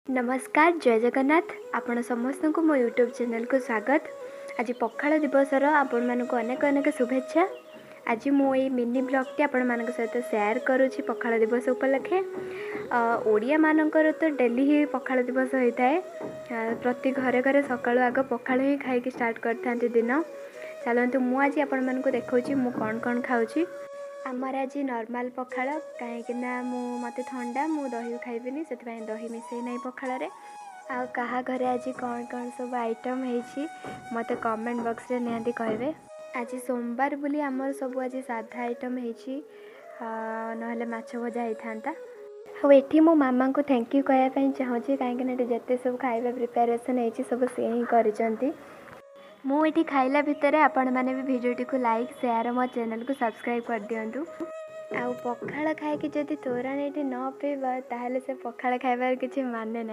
ନମସ୍କାର, ଜୟ ଜଗନ୍ନାଥ। ଆପଣ ସମସ୍ତଙ୍କୁ ମୋ ୟୁଟ୍ୟୁବ୍ ଚ୍ୟାନେଲ୍କୁ ସ୍ୱାଗତ। ଆଜି ପଖାଳ ଦିବସର ଆପଣମାନଙ୍କୁ ଅନେକ ଅନେକ ଶୁଭେଚ୍ଛା। ଆଜି ମୁଁ ଏଇ ମିନି ବ୍ଲଗ୍ଟି ଆପଣମାନଙ୍କ ସହିତ ସେୟାର କରୁଛି ପଖାଳ ଦିବସ ଉପଲକ୍ଷେ। ଓଡ଼ିଆମାନଙ୍କର ତ ଡେଲି ହିଁ ପଖାଳ ଦିବସ ହୋଇଥାଏ। ପ୍ରତି ଘରେ ଘରେ ସକାଳୁ ଆଗ ପଖାଳ ହିଁ ଖାଇକି ଷ୍ଟାର୍ଟ କରିଥାନ୍ତି ଦିନ। ଚାଲନ୍ତୁ, ମୁଁ ଆଜି ଆପଣମାନଙ୍କୁ ଦେଖାଉଛି ମୁଁ କ'ଣ କ'ଣ ଖାଉଛି। ଆମର ଆଜି ନର୍ମାଲ୍ ପଖାଳ, କାହିଁକିନା ମୋତେ ଥଣ୍ଡା, ମୁଁ ଦହି ଖାଇବିନି, ସେଥିପାଇଁ ଦହି ମିଶାଇ ନାହିଁ ପଖାଳରେ। ଆଉ କାହା ଘରେ ଆଜି କ'ଣ କ'ଣ ସବୁ ଆଇଟମ୍ ହେଇଛି, ମୋତେ କମେଣ୍ଟ ବକ୍ସରେ ନିହାତି କହିବେ। ଆଜି ସୋମବାର ବୋଲି ଆମର ସବୁ ଆଜି ସାଧା ଆଇଟମ୍ ହେଇଛି, ନହେଲେ ମାଛ ଭଜା ହେଇଥାନ୍ତା। ଆଉ ଏଠି ମୋ ମାମାଙ୍କୁ thank you କହିବା ପାଇଁ ଚାହୁଁଛି, କାହିଁକିନା ଏଠି ଯେତେ ସବୁ ଖାଇବା ପ୍ରିପାରେସନ୍ ହେଇଛି, ସବୁ ସିଏ ହିଁ କରିଛନ୍ତି। ମୁଁ ଏଠି ଖାଇଲା ଭିତରେ ଆପଣମାନେ ବି ଭିଡ଼ିଓଟିକୁ ଲାଇକ୍, ସେୟାର, ମୋ ଚ୍ୟାନେଲକୁ ସବସ୍କ୍ରାଇବ୍ କରିଦିଅନ୍ତୁ। ଆଉ ପଖାଳ ଖାଇକି ଯଦି ତୋରାଣୀଟି ନ ପିଇବା, ତାହେଲେ ସେ ପଖାଳ ଖାଇବାର କିଛି ମାନେ ନାହିଁ।